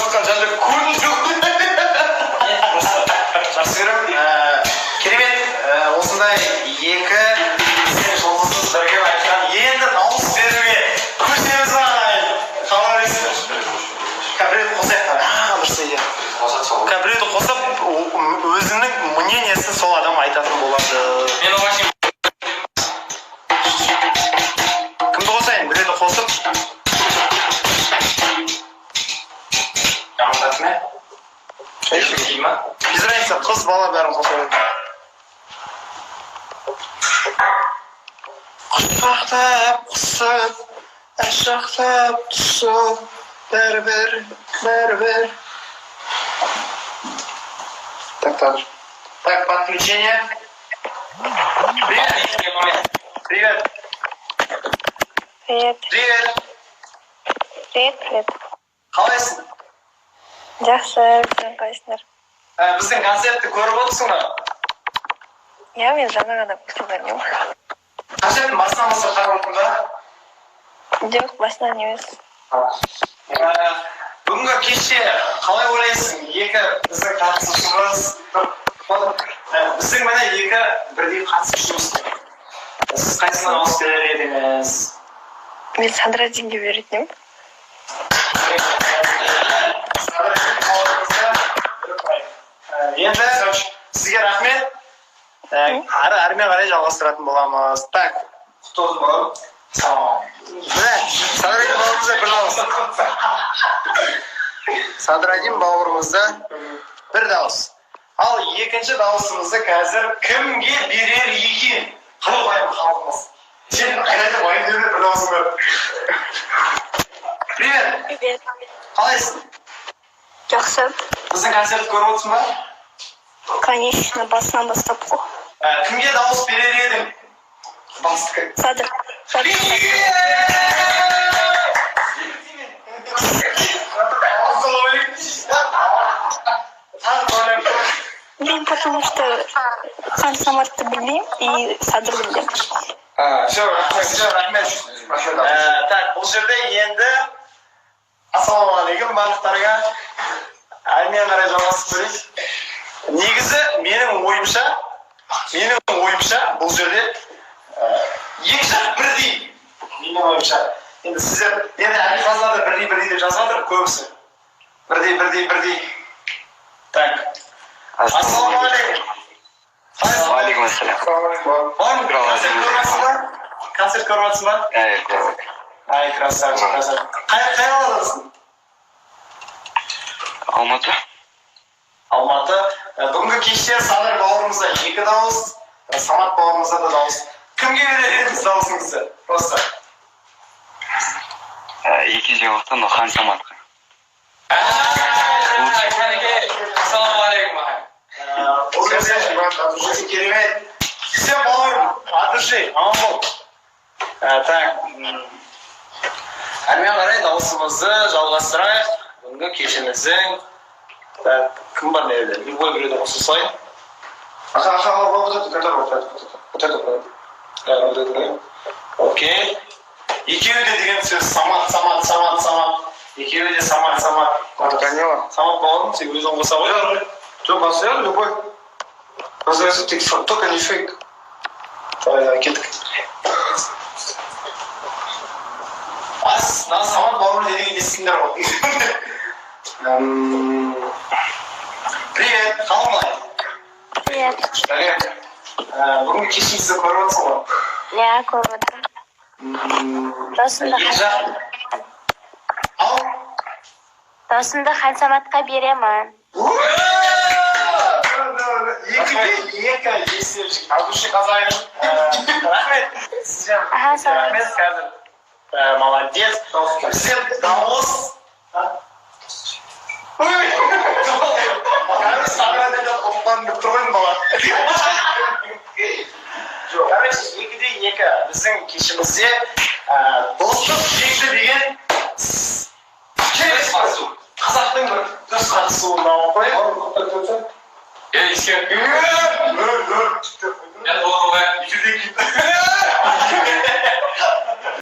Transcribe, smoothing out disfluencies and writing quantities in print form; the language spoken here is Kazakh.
отқан Жәнібек көрдім жоқ. Просто жақсы көремін. Керемет, осындай екі біздің жұлдызымыз бірігіп айтқан. Енді дауыс беруге көшеміз ба, ағайын? Қалай ойлайсыздар? Біреуді қосайық та. А, дұрыс идея. Қосады. Біреуді қосып, өзінің мнение сін сол адам айтатын болады. Мен оған шейін. Кімді қосайын? Біреуді қосып. Жамандаты ма? Дей ма? Без разницы, қыз бала, бәрін қоса беремін. Құшақтап, қысып, ашақтап түсіп, бәрібір, бәрібір. Так, так, так, подключение. Привет, привет. Привет. Привет. Привет, привет. Қалайсың? Жақсы, сен қалайсыңдар? Біздің концертті көріп отырсың ба? Иә, мен жаңа ғана қосылған едім. Концерттің басынан бастап қарап отырмын ба? Жоқ, басынан емес. Бүгінгі кеште қалай ойлайсың, екі біздің қатысушымыз, біздің, міне, екі бірдей қатысушымыз, сіз қайсысына дауыс берер едіңіз? Мен Садраддинге беретін едім. Садраддин бауырымызға бір ұпай. Енді сізге рахмет. Ары әрмен қарай жалғастыратын боламыз. Так, Құтты болсын, балам. Міне, Садраддин бауырымызда бір дауыс, Садраддин бауырымызда бір дауыс. Ал екінші дауысымызды қазір кімге берер екен? Қалай халқымыз? Сен қайда уайымдама, бір дауысың бар. Привет. Привет. Қалайсың? Жақсы. Біздің концертті көріп отырсың ба? Конечно, басынан бастап қой. Кімге дауыс берер едің? Бастікі. Садыр. Садыр. Ассалаумағалейкум. Мен потому что Хан Саматты білмеймін и Садырды білемін. А, все, рахмет. Все, рахмет. Рахмет. Так, бұл жерде енді ассалаумағалейкум барлықтарға. Әрмен қарай жалғасып көрейік. Негізі менің ойымша, бұл жерде екі жақ бірдей. Менің ойымша. Енді сіздер, енді әлқазда да бірдей, бірдей деп жазып жатыр көбісі. Бірдей, бірдей, бірдей. Так. Ассалаумағалейкум. Қалайсың? Уағалейкум ассалам. Бауырым, концерт көріп жатсың ба? Концерт көріп жатсың ба? Әй, көріп. Ай, красавчик, красавчик. Қай қаладасың? Алматы. Алматы. Бүгінгі кеште Садыр бауырымызда екі дауыс, Самат бауырымызда да дауыс. Кімге берер едіңіз дауысыңызды? Просто. Екі жауапты, но Хан Саматқа. Ассалаумағалейкум, ағай. Бұл жерде өте керемет. Все, бауырым, от души, аман бол. Так, әрмен қарай дауысымызды жалғастырайық. Бүгінгі кешіміздің, так, кім бар мына жерде? Любой біреуді қоса салайын. Ага, вот это, который, вот это, вот это, вот это. Да, вот это, да? Окей. Екеуі де деген сөз: Самат, Самат, Самат, Самат. Екеуі де Самат, Самат. Данила. Самат бауырым, сен өзің қоса ғой. Что, бассаң, любой. Просто только не фейк. Давай, давай, кеттік. Ас, мына Самат бауырым не деген естідіңдер ғой. Привет, қалың қалай? Привет. Сәлем. Бүгінгі кешімізді көріп отырсың ғой? Иә, көріп отырмын. Досымды Екі жақ. Ал? Досымды Хан Саматқа беремін. Екіде екі есеп. От души қазайын. Рахмет сізге. Аха, сау Рахмет қазір. Молодец. Бізде дауыс. Ой! Қазір Садыр ұлттан деп тұр ғой бала. Короче, екіде екі біздің кешімізде достық жеңді деген керемет қатысу. Қазақтың бір дұрыс қатысуын алып қояйық. Ей, сен. Я толық. Эфирден кейін.